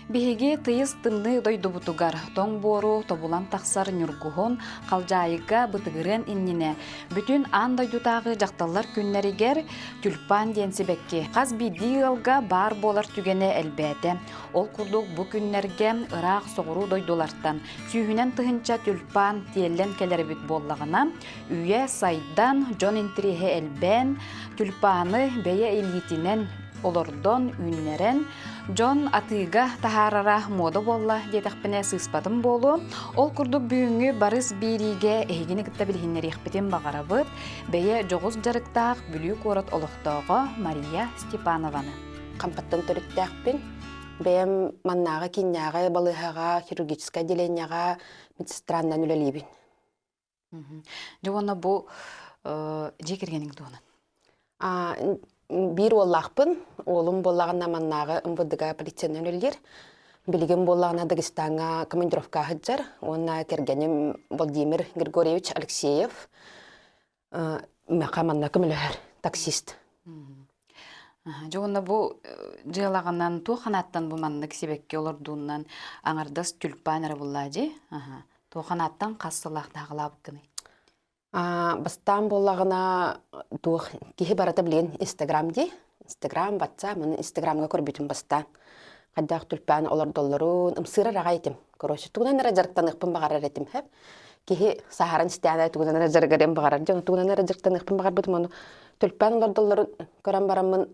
Биһиги тыйыс тымныы дойдубутугар тоҥ буору тобулан тахсар ньургуһун халдьаайыга бытыгырыан иннинэ бүтүн аан дойдутааҕы дьахталлар күннэригэр тюльпан диэн сибэкки хас биирдии ыалга баар буолар түгэнэ элбээтэ. Ол курдук бу күннэргэ ыраах соҕуруу дойдулартан сүүһүнэн тыһыынча тюльпан тиэллэн кэлэр эбит буоллаҕына, үйэ сайдан, дьон интириэһэ элбээн, тюльпаны бэйэ илиитинэн олордон, үүннэрэн, дьон атыыга таһаарара муода буолла диэтэхпинэ сыыспатым буолуо. Ол курдук бүгүҥҥү барыс биэриигэ эһигини кытта билиһиннэриэхпитин баҕарабыт. Бэйэ дьоҕус дьарыктаах Бүлүү куорат олохтооҕо Мария Степанованы. Хампаттан төрүттээхпин. Бэйэм маннааҕы кииннээҕи балыыһаҕа, хирургическай отделениеҕа медсестраннан үлэлиибин. Дьэ уонна бу дьиэ кэргэниҥ туһунан. Биир уоллаахпын. Уолум буоллаҕына маннааҕы МВД-га полициянан үлэлиир. Билигин буоллаҕына Дагестаҥҥа командировка сылдьар. Уонна кэргэним Владимир Григорьевич Алексеев миэхэ манна көмөлөһөр таксист. Дьэ уонна бу дьыалаҕынан туох ханааттан бу маннык сибэкки олордууннан аҥардас тюльпан эрэ буллаа дии? Туох ханааттан хас сыллаахтааҕылаабыккыный? Бастаан буоллаҕына туох киһи барыта билигин Инстаграм дии. Инстаграм, Ватсап, маны Инстаграмҥа көрбүтүм бастаан. Хайдах тюльпан олордоллорун ымсыырар аҕай этим. Короче, тугунан эрэ дьарыктаныахпын баҕарар этим. Хэп. Киһи саһаран истэҕинэ тугунан эрэ дьарыгырыан баҕарар. Дьон тугунан эрэ дьарыктаныахпын баҕарбытым ону тюльпан олордоллорун көрөн бараммын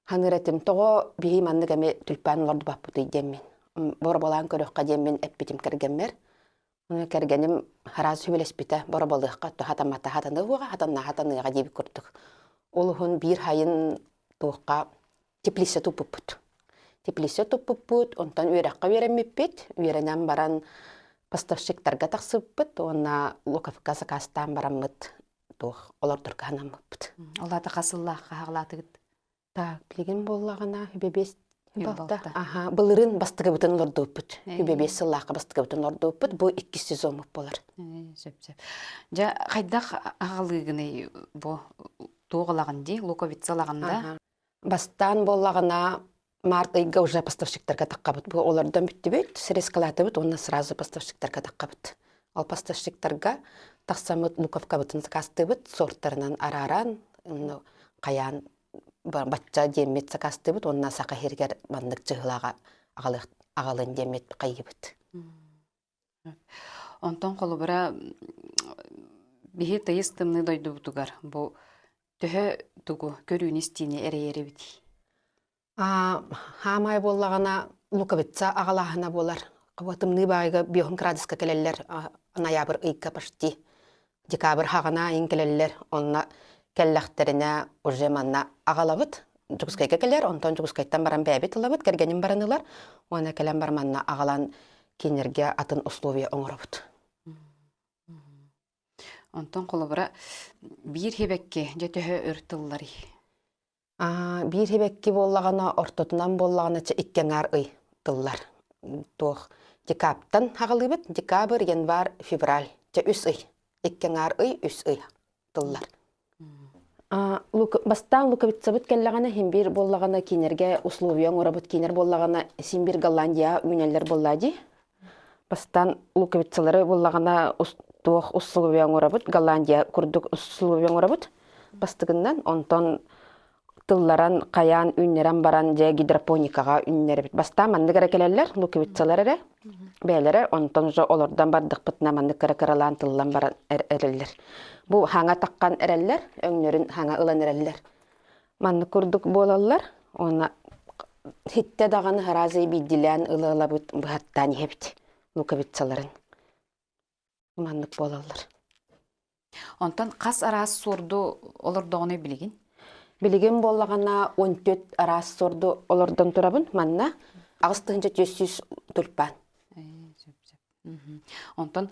ханыыр этим. Тоҕо биһи маннык эмиэ тюльпан олордубаппытый диэммин. Бороболаан көрүөххэ диэммин эппитим кэргэммэр. Кэргэним араас сүбэлэспитэ, бороболуохха хатаммата хатаныаҕа, хатанна хатаныаҕа диэбит курдук. Ол уһун биир хайын туохха теплица туппуппут. Теплица туппуппут, онтон үөрэххэ үөрэммиппит, үөрэнэн баран поставщиктарга тахсыбыппыт уонна луковка сакаастаан бараммыт туох олордорго санаммыппыт. Ол аата хас сыллаахха хаҕалаатыгыт? Так, билигин буоллаҕына үбэбиэс балта. Аха, былырыын бастакыбытын олордубуппут. Үбэбиэс сыллаахха бастакыбытын олордубуппут. Бу иккис сезоммут буолар. Сөп сөп. Дьэ, хайдах аҕалыыгыный бу туох ылаҕын дии, луковица ылаҕын да? Бастаан буоллаҕына март ыйга уже поставщиктарга таххабыт. Бу олордон бүттүбүт, срезкалаатыбыт уонна сразу поставщиктарга таххабыт. Ол поставщиктарга тахсаммыт луковкабытын сакаастыыбыт, сорттарынан арааран, хайаан бачча диэммит сакаастыыбыт уонна саха иһигэр маннык чыһылаҕа аҕалын диэммит хайыыбыт. Онтон холобура биһи тыйыс тымныы дойдубутугар бу төһө тугу көрүүнү-истиини эрэйэр эбитий? Хаамай буоллаҕына луковица аҕалааһына буолар. Тымныы баайга биоһун градуска кэлэллэр ноябрь ыйга почти. Декабрь хаҕана айын кэлэллэр. Онно кэллэхтэринэ уже манна аҕалабыт. Дьокуускайга кэлэр, онтон Дьокуускайтан баран бэйэбит ылабыт, кэргэним баран ылар. Уонна кэлэн бар манна аҕалан кинилэргэ атын условия оҥоробут. Онтон холобура биир хибэкки дьэ төһө өр тылларый? Биир сибэкки буоллаҕына, ортотунан буоллаҕына, чэ икки аҥаар ый тыллар. Туох декабтан аҕалыыбыт, декабрь, январь, февраль. Чэ үс ый. Икки аҥаар ый, үс ый тыллар. Бастаан луковицабыт кэллэҕинэ, син биир буоллаҕына кинилэргэ условия оҥоробут, кинилэр буоллаҕына син биир Голландия үүнэллэр буоллаа дии. Бастаан луковицалары буоллаҕына туох условия оҥоробут, Голландия курдук условия оҥоробут бастыгынан, онтон тылларан, хайаан үүннэрэн баран дьэ гидропоникаҕа үүннэрэбит. Бастаан маннык эрэ кэлэллэр, луковицалар эрэ бэйэлэрэ, онтон уже олордон бардахпытына маннык кыра-кыралаан тыллан баран эрэллэр. Бу хаҥа таххан эрэллэр, өҥнөрүн хаҥа ылан эрэллэр. Маннык курдук буолаллар уонна хиттэ даҕаны араас биирдилээн ыла-ылабыт быһаттаан иһэбит луковицаларын. Маннык буолаллар. Онтон хас араас суорду олордоҕунуй билигин? Билигин буоллаҕына 14 араас суорду олордон турабын манна. 8400 тюльпан. Сөп сөп. Онтон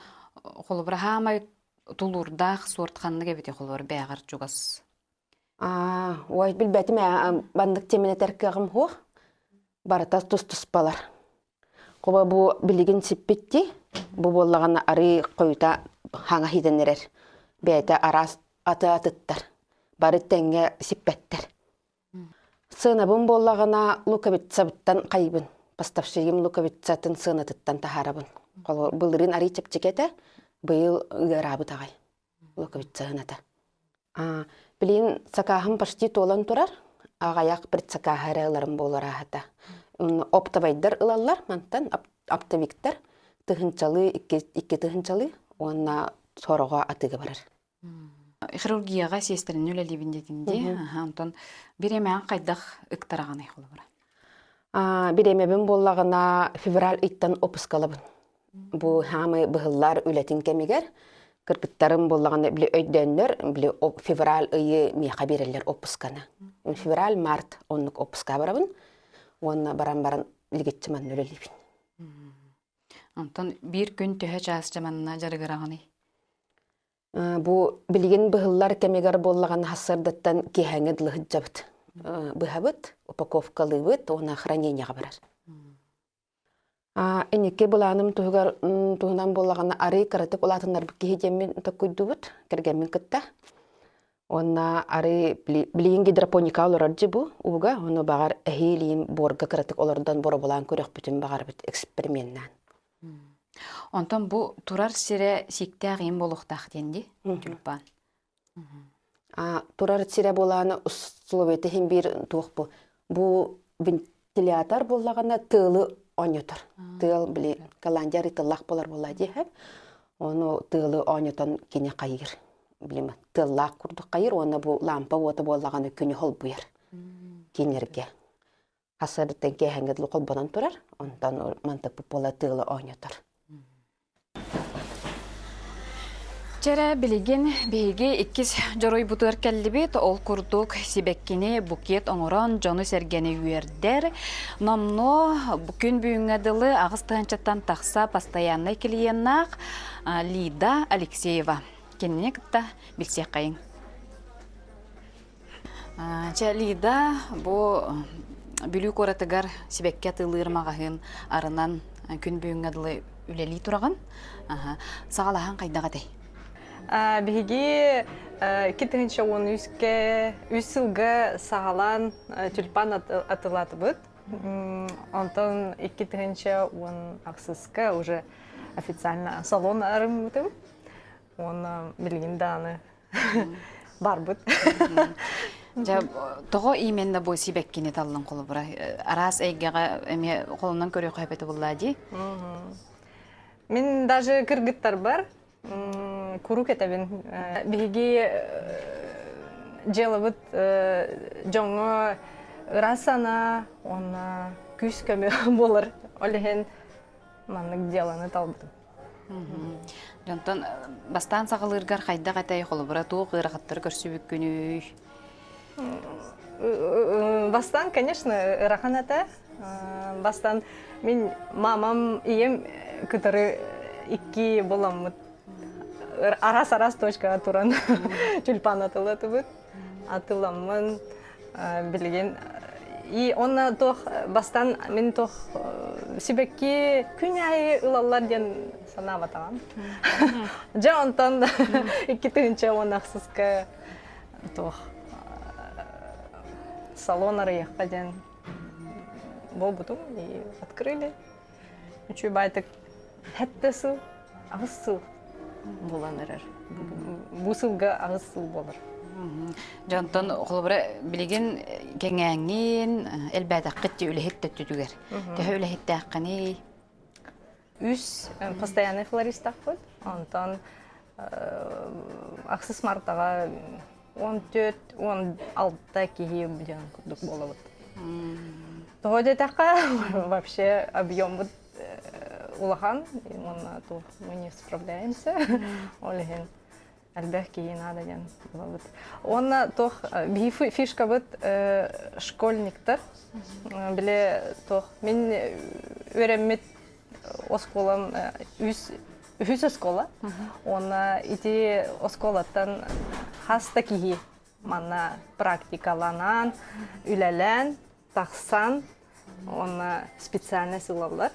холобура хаамай тулуурдаах суорт ханнык эбити холобур бээҕэр чугас Ой, билбэтим ээ, маннык тиэмэни этэр кыаҕым суох. Барыта тус-туспалар. Хоба бу билигин сиппитти, бу буоллаҕына арыы хойута хаҥа хитэн эрэр. Бэйэтэ араас аты атыттар. Бары тэҥҥэ сиппэттэр. Сыанабын буоллаҕына луковицабыттан хайыбын. Поставщигым луковицатын сыанатыттан таһаарабын. Холобур, былырыын арыы чэпчэки этэ, быйыл ыараабыт аҕай луковица сыаната. Билигин сакааһым почти туолан турар. Аҕыйах предсакааһы эрэ ыларым буолар ааһата. Оптовайдар ылаллар мантан, оптовиктар тыһыынчалыы, 2 тыһыынчалыы уонна сороҕо атыыга барар. Хирургияҕа сиэстэрини үлэлиибин диэтиҥ дии. Онтон бириэмэҕин хайдах ыктараҕыный холобура? Бириэмэбин буоллаҕына февраль ыйтан отпускалабын. Бу хаамай быһыллар үлэтин кэмигэр кыргыттарым буоллаҕына били өйдөөннөр били февраль ыйы миэхэ биэрэллэр отпусканы. Февраль, март оннук отпуска барабын. Уонна баран баран лигиччи манна үлэлиибин. Онтон биир күн төһө чаас дьаманна дьарыгыраҕыный? Бу билигин быһыллар кэмигэр буоллаҕына сарсыардаттан киэһээҥҥи дылы сылдьабыт. Быһабыт, упаковкалыыбыт уонна хранениеҕа барар. Инники былааным туһугар туһунан буоллаҕына арыы кыратык улаатыннарбыт киһи диэммин токкуйдубут кэргэммин кытта. Уонна арыы билигин гидропоника олорор дьи бу ууга, ону баҕар эһиилиин буорга кыратык олордон боробулаан көрөхпүтүн баҕарабыт эксперименнаан. Онтон бу турар сирэ сииктээх иин буолуохтаах диэн дии тюльпан. Турар сирэ буолааны условията иһин биир туох бу. Бу вентилятор буоллаҕына тыалы оонньотор. Тыал били Голландия арыйтыллаах буолар буолла диэһэ. Ону тыалы оонньотон кини хайыыр. Билим тыаллаах курдук хайыыр уонна бу лампа уота буоллаҕына күнү холбуйар кинилэргэ. Хасарыттан киэһэҥҥэ дылы холбонон турар, онтон мантыкпыт буола тыалы оонньотор. Чэрэ билигин биһиги иккис дьоруойбутугар кэллибит. Ол курдук сибэккини букет оҥорон дьону-сэргэни үөрдэр. Номнуо күн бүгүҥҥэ дылы 8 тыһыынчаттан тахса постояннай клиеннаах Лида Алексеева. Кинини кытта билсиэххэйиҥ. Чэ, Лида, бу Бүлүү куоратыгар сибэкки атыылыыр маҕаһыын арынан күн бүгүҥҥэ дылы үлэлии тураҕын. Саҕалаһан хайдах этэй? Биһиги 2013-кэ үс сылга саҕалаан тюльпан атылаатыбыт. Онтон 2018-ка уже официально салон арыммытым. Уонна билигин даҕаны барбыт. Дьэ, тоҕо именно бу сибэккини таллын холобура? Араас эйгэҕэ эмиэ холунан көрүөххэ эбэтэ буоллаа дии. Мин даже кыргыттарбар куруук этэбин. Биһиги дьыалабыт дьоҥҥо ыраас санаа уонна күүс-көмө буолар. Ол иһин маннык дьыаланы талбытым. Дьонтон бастаан саҕалыыргар хайдах этэй, холобура туох ыарахаттары көрсүбүккүнүй? Бастаан, конечно, ыарахан этэ. Бастаан мин мамам, ийэм кытары икки буламмыт араас-араас точкаҕа туран тюльпан атылатыбыт. Атыламмын билигин и онно туох бастан мин туох сибэкки күн аайы ылаллар диэн санаабатаҕым. Дьэ онтон 2018-ка туох салон арыйыахха диэн буолбутум и открыли. Үчүгэй баайтык 7 сыл, 8 сыл буолан эрэр. Бу сылга 8 сыл буолар. Дьонтон холобура билигин кэҥээҥҥин элбээтэххит дии үлэһит төттүтүгэр. Төһө үлэһиттээххиний? Үс постоянный флористаахпыт. Онтон ахсыс мартаҕа 14-16 киһи диэн курдук буолабыт. Тоҕо диэтэххэ, вообще объеммут улахан, уонна туох мы не справляемся. Ол иһин элбэх киһи наада диэн буолабыт. Уонна туох биһи фишкабыт школьниктар. Били туох мин үөрэммит оскуолам үс үһүс оскуола. Уонна ити оскуолаттан хас да киһи манна практикаланан, үлэлээн, тахсан. Онно специальность ылаллар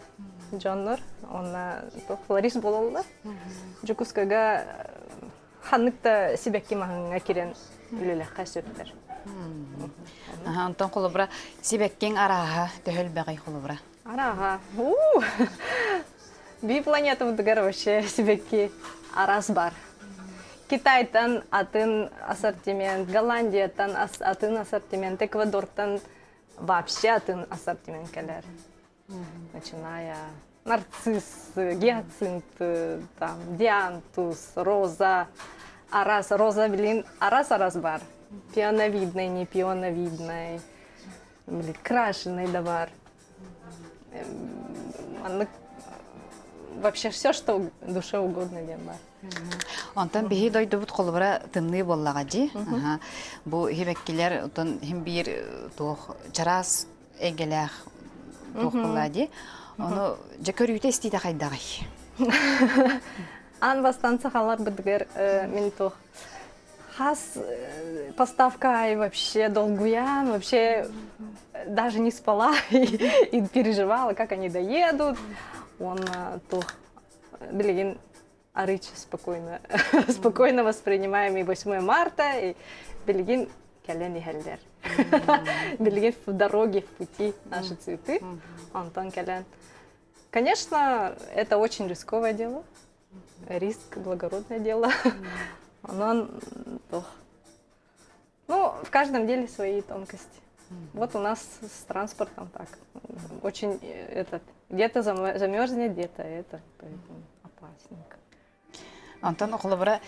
дьоннор. Онно флорист буолаллар. Дьокуускайга ханнык да сибэкки маһыҥҥа кирэн үлэлэххэ сөптөр. Онтон холобура сибэккиҥ арааһа төһө элбэҕий холобура? Арааһа. Би планетабытыгар вообще сибэкки араас бар. Китайтан атын ассортимент, Голландияттан атын ассортимент, Эквадортан вообще атын ассортимент кэлэр. Начиная нарцисс, гиацинт, там, диантус, роза, арас, роза, блин, арас-арас бар. Пионовидный, не пионовидный, блин, крашеный да бар. Маннык вообще все, что душе угодно диэн бар. Онтон биһи дойдубут холобура тымныы буоллаҕа дии. Бу хибэккилэр отон хим биир туох чараас эйгэлээх туох буоллаа дии. Ону дьэ көрүүтэ истиитэ хайдаҕый? Аан бастаан сахаларбытыгар мин туох хас поставка ай вообще долгуян, вообще даже не спала и переживала, как они доедут. Он туох билигин арыч спокойно, спокойно воспринимаем и 8 марта, и билигин кэлэн иһэллэр. Билигин в дороге, в пути наши цветы. Онтон кэлэн. Конечно, это очень рисковое дело. Риск – благородное дело. Онон Ну, в каждом деле свои тонкости. Вот у нас с транспортом так. Очень этот, где-то замерзнет, где-то это, поэтому опасненько. Онтон холобура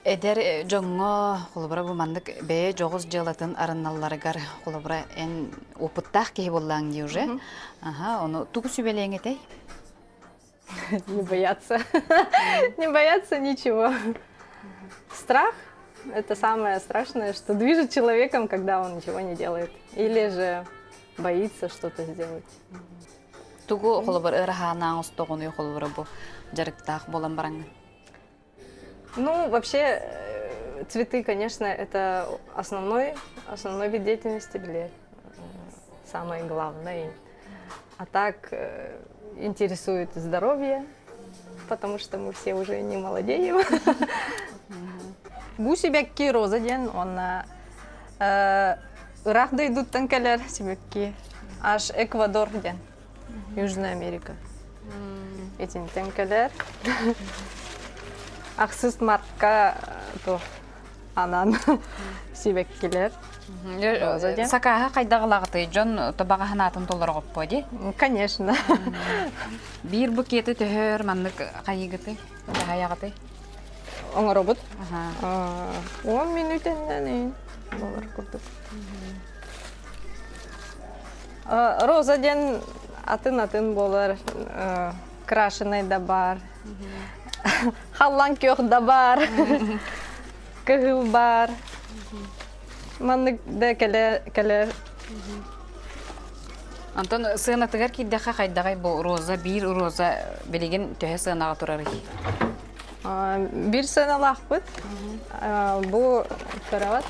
эдэр дьоҥҥо холобура бу маннык бэйэ дьоҕус дьыалатын арыналларыгар холобура эн опыттаах киһи буоллаҥ дии уже. Аха, ону тугу сүбэлиэҥ этэй? Не бояться. Не бояться ничего. Страх – это самое страшное, что движет человеком, когда он ничего не делает. Или же боится что-то сделать. Тугу холобур ыарахан остоҕунуй холобура бу дьарыктаах буолан бараҥҥын? Ну, вообще, цветы, конечно, это основной, основной вид деятельности или самое главное. А так интересует здоровье, потому что мы все уже не молодеем. Бу сибэкки роза диэн уонна ыраах дойдуттан кэлэр сибэкки аж Эквадор диэн Южная Америка. Итинтэн кэлэр. Ахсыс мартка туох анан сибэккилэр. Сакааһа хайдаҕылаҕытый дьон табаҕа санаатын толорогоппо ди? Конечно. Биир букеты төһөр маннык хайыгыты, дьаһайаҕытый? Оҥоробут. 10 мүнүүтэннэн болар курдук. Роза диэн атын-атын буолар, крашеный да баар, халлаан күөх да баар, кыһыл баар. Маннык да кэлэ кэлэр. Онтон сыанатыгар киирдэххэ хайдаҕай бу роза биир роза билигин төһө сыанаҕа турарый? Биир сыаналаахпыт. Бу көрөҕүт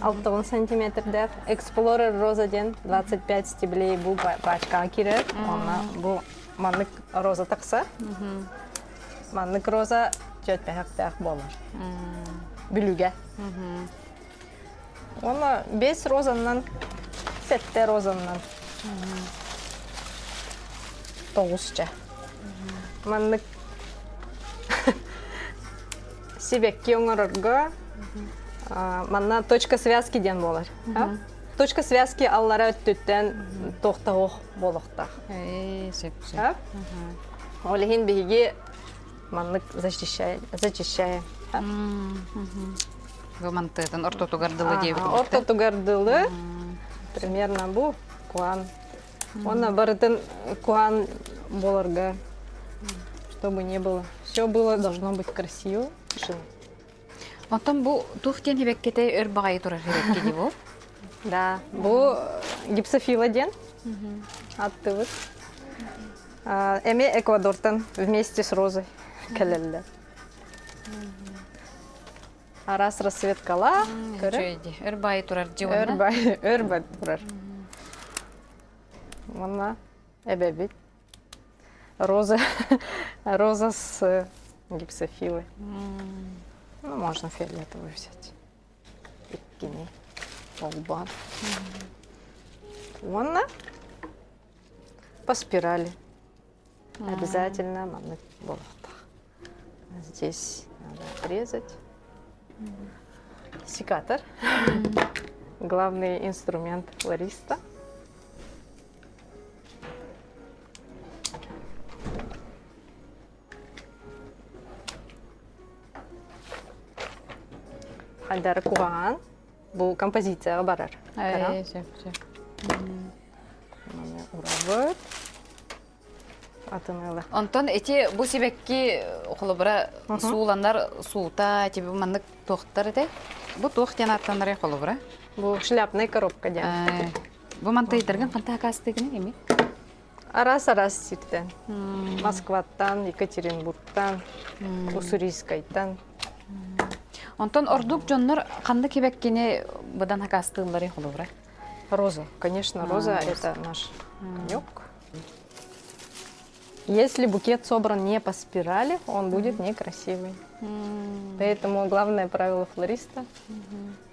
60 сантиметрдээх Explorer роза диэн 25 стеблей бу пачкаҕа киирэр. Онно бу маннык роза тахсар. Маннык роза түөтпэһэхтээх буолар. Бүлүүгэ. Уонна бес розаннан, сэттэ розаннан тоҕусча. Маннык сибэкки оҥорорго манна точка связки диэн буолар. Точка связки аллара өттүттэн туохтаһуох буолуохтаах. Сөп сөп. Ол иһин биһиги маннык зачищаем. Зачищаем. Бу мантыытын ортотугар дылы диэбит. Ортотугар дылы примерно бу куан. Уонна барытын куан боларга, чтобы не было. Все было должно быть красиво. Онтон бу тух диэн хибэккете өр баҕайы турар хибэкке дии бу? Да, бу гипсофила диэн аттыбыт. Эми Эквадортан вместе с розой кэлэллэр. Араас расцветкалаах. Өр баайы турар дьиэ Өр баайы, өр баайы турар. Уонна эбэбит Роза, роза с гипсофилой. Ну, можно фиолетовую взять. Иккини холбоон. Уонна по спирали. Обязательно маннык буолуохтаах. Здесь надо отрезать. Секатор. Главный инструмент флориста. Хайдары куһаҕан бу композицияҕа барар. Маны урабыт. Атын ыла. Онтон ити бу сибэкки холобура сууланар суута ити бу маннык туохтар этэй? Бу туох диэн ааттанарый холобура? Бу шляпная коробка диэн. Бу мантайдаргын ханта акаастыгын эми? Арас-арас сиртэн. Москваттан, Екатеринбургтан, Уссурийскайтан. Онтон ордук дьоннор ханнык сибэккини быдан акаастыылларый холобура? Роза. Конечно, роза это наш конек. Если букет собран не по спирали, он будет некрасивый. Поэтому главное правило флориста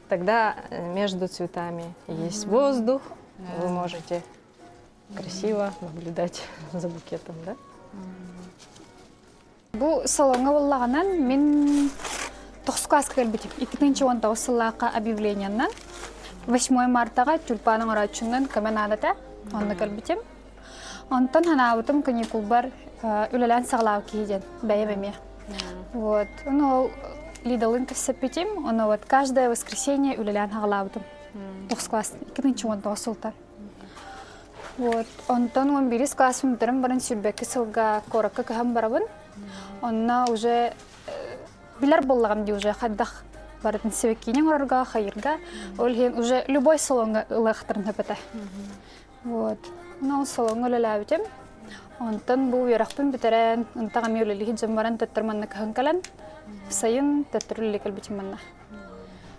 Тогда между цветами есть воздух, вы можете красиво наблюдать за букетом, да? Бу салоҥҥа буоллаҕынан мин тохсус кылааска кэлбитим. 2019 сыллаахха объявлениеннан 8 мартаҕа тюльпан оҥорооччунан көмө наадата онно кэлбитим. Онтон санаабытым каникулбар үлэлээн саҕалаабыт киһи диэн бэйэм эмиэ. Вот. Ону ол Лидалыын кэпсэппитим. Ону вот каждое воскресенье үлэлээн саҕалаабытым. Тохсус класс 2019 сылтан. Вот. Онтон 11 класс бүтэрэн баран сүүрбэкки сылга куоракка көһөн барабын. Онно уже билэр буоллаҕым дии уже хайдах барытын сибэккиини оҥорорго, хайырга. Ол иһин уже любой салоҥҥа ылыахтарын сөп этэ. Вот. Ол салоҥҥа үлэлээбитим. Онтон бу үөрэхпин бүтэрэн, ынтах эмиэ үлэлии дьон баран төттөр манна кыһын кэлэн, сайын төттөр үлэлии кэлбитим манна.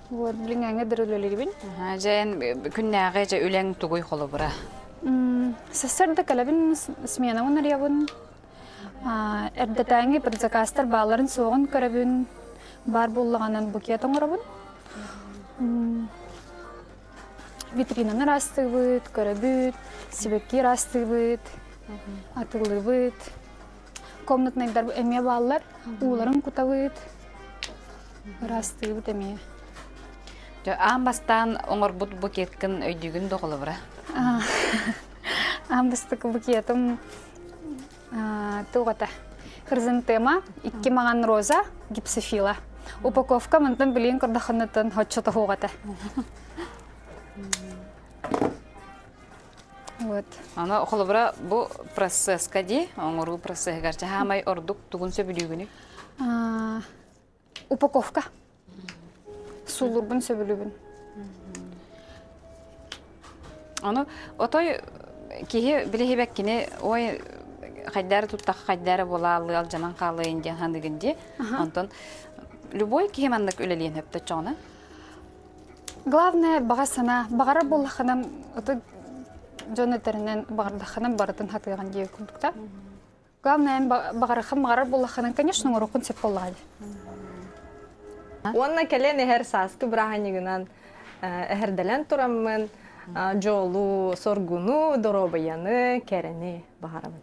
Вот, билиҥҥээҥҥэ дыр үлэлиибин. Дьэ, күннээҕи дьэ үлэҥ тугуй холобура? Сарсыарда кэлэбин, сменабын арыйабын. Эрдэтээҥи предзаказтар баалларын суоҕун көрөбүн. Баар буоллаҕынан букет оҥоробун. Витринаны ыраастыыбыт, көрөбүт, сибэкки ыраастыыбыт, атыллыыбыт. Комнатнайдар эмиэ бааллар, ууларын кутабыт, ыраастыыбыт эмиэ. Дьэ, аан бастаан оҥорбут букеткын өйдүүгүн да холобура? Аан бастакы букетым туох этэ? Хризантема, икки маҥан роза, гипсофила. Упаковка мантан билигин көрдөххүнэ хоччо тоһуох этэ. Вот. Аны холобура бу процесска дии, оҥоруу процеһыгар чаһаамай ордук тугун сөбүлүүгүнүй? Упаковка. Сууллурбун сөбүлүүбүн. Ону отой киһи билиһибэккини ой хайдары туттах хайдары буолаалыы алдьанан хаалыйын диэн ханыгын дии. Онтон любой киһи маннык үлэлиэн сөптө Главное баҕа санаа. Баҕарар буоллаххына ытык дьон этэринэн баҕардаххына барытын хатыаҕын диир курдук да. Главное эн баҕараххын баҕарар буоллаххына, конечно, оҥоруоххун сөп буоллаҕа дии. Уонна кэлэн иһэр сааскы бырааһынньыгынан эһэрдэлэн тураммын дьолу, соргуну, доруобуйаны, кэрэни баҕарабын.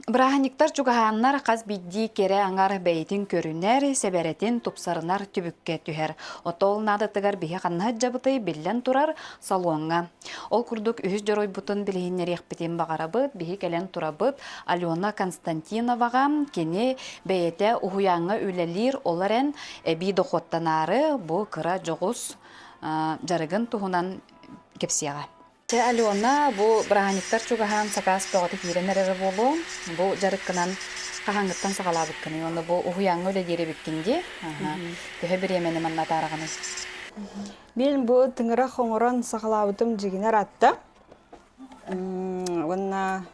Бырааһынньыктар чугаһааннар хас биирдии кэрэ аҥар бэйэтин көрүнэр, сэбэрэтин тупсарынар түбүккэ түһэр. Отол наадатыгар биһи ханна сылдьабытый биллэн турар салоҥҥа. Ол курдук үһүс дьоруойбутун билиһиннэриэхпитин баҕарабыт, биһи кэлэн турабыт Алена Константиноваҕа кини бэйэтэ уһуйааҥҥа үлэлиир, ол эрэн эбии дохуоттанаары бу кыра дьоҕус дьарыгын туһунан кэпсиэҕэ. Чэ, Алена, бу бырааһынньыктар чугаһаан сакаас бөҕөтө киирэн эрэрэ буолуо. Бу дьарыккынан хаһааҥҥыттан саҕалаабыккыный уонна бу уһуйааҥҥа үлэлиир эбиккин дии. Төһө бириэмэни манна атаараҕыный? Мин бу тыҥырах оҥорон саҕалаабытым дьигинэр атта. Уонна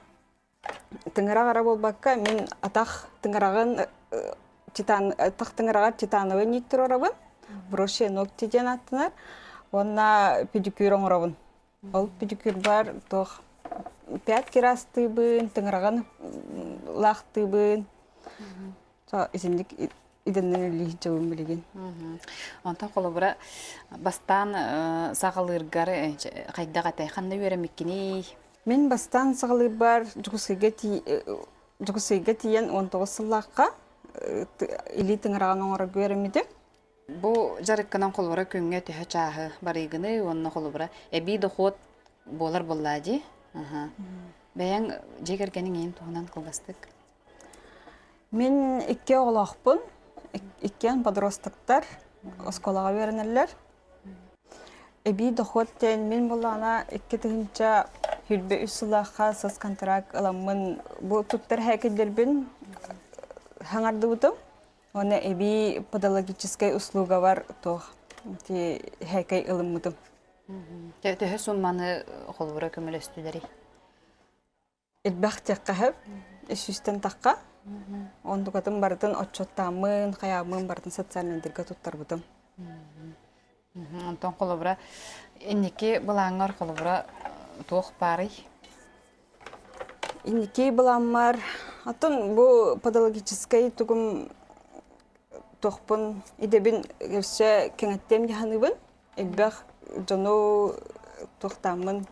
тыҥырах эрэ буолбакка, мин атах тыҥыраҕын титан атах тыҥыраҕар титановый нить туруорабын. Броши ногти диэн ааттанар. Уонна педикюр оҥоробун. Ол педикюрбар туох Пять кирастыыбын, тыҥыраҕын лаахтыыбын. Итинник идэннэн үлэлии сылдьабын билигин. Онтон холобура бастаан саҕалыыргар хайдах этэй? Ханна үөрэммиккиний? Мин бастаан саҕалыырбар Дьокуускайга Дьокуускайга тиийэн 19 сыллаахха илии тыҥыраҕын оҥорорго үөрэммитим. Бу дьарыккынан холобура күҥҥэ төһө чааһы барыйгыный уонна холобура эбии дохуот буолар буоллаа дии. Бэйэҥ дьиэ кэргэниҥ ийин туһунан кылгастык. Мин икки оҕолоохпун. Иккиэн подростоктар, оскуолаҕа үөрэнэллэр. Эбии дохуот диэн мин буоллаҕына 2023 сыллаахха соцконтракт ыламмын бу туттар һээкиллэрбин хаҥардыбытым. Уонна эбии подологическай услугабар туох ити һээкэй ылыммытым. Төһө сумманы холобура көмөлөстүлэрий? Элбэх диэххэ сөп, сүүстэн тахха. Онтукатын барытын отчуоттааммын, хайааммын барытын социальнайдарга туттарбытым. Онтон холобура инники былааҥҥар холобура туох баарый? Инники былааммар оттон бу патологическай тугум туохпун идэбин өссө кэҥэттиэм дьаһаныбын. Элбэх дьону туохтааммын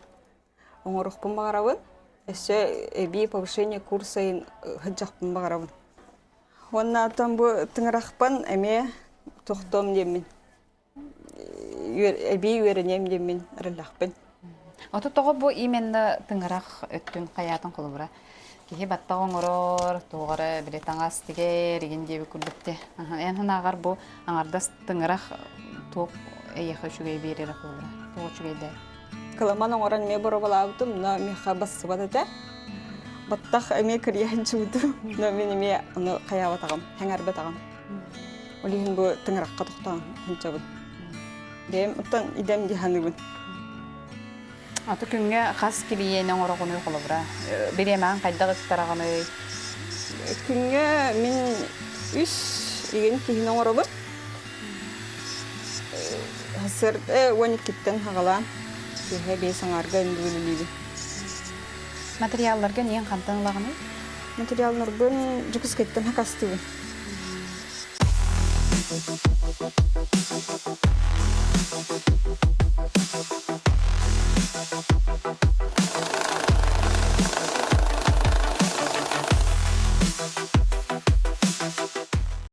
оҥоруохпун баҕарабын. Өссө эбии повышение курсайын сылдьахпын баҕарабын. Уонна оттон бу тыҥырахпын эмиэ тохтуом диэммин эбии үөрэниэм диэммин эрэллээхпин. Ото тоҕо бу именно тыҥырах өттүн хайаатын холобура киһи баттах оҥорор, туох эрэ били таҥас тигэр игин диэбит курдук ти. Эн санааҕар бу аҥардас тыҥырах туох эйиэхэ үчүгэй биэрэрэ холобура? Туох үчүгэйдээ? Кыламан оҥорон эмиэ боруобалаабытым, но миэхэ бассыбат этэ. Баттах эмиэ кырыйан чуутум, но мин эмиэ ону хайаабатаҕым, хэҥэрбэтэҕим. Ол иһин бу тыҥырахха тохтоон сылдьабын. Бэйэм оттон идэм дии саныыбын. Аты күҥҥэ хас килийиэни оҥороҕунуй холобура? Бириэмэҕин хайдах ыттараҕыный? Күҥҥэ мин үс игин киһини оҥоробун. Сарсыарда 12-ттэн хаҕалаан киэһэ биэс аҥаарга үлэлиибин. Материалларга ниэн хантан ылаҕыный? Материалларбын Дьокуускайтан хакастыыбын.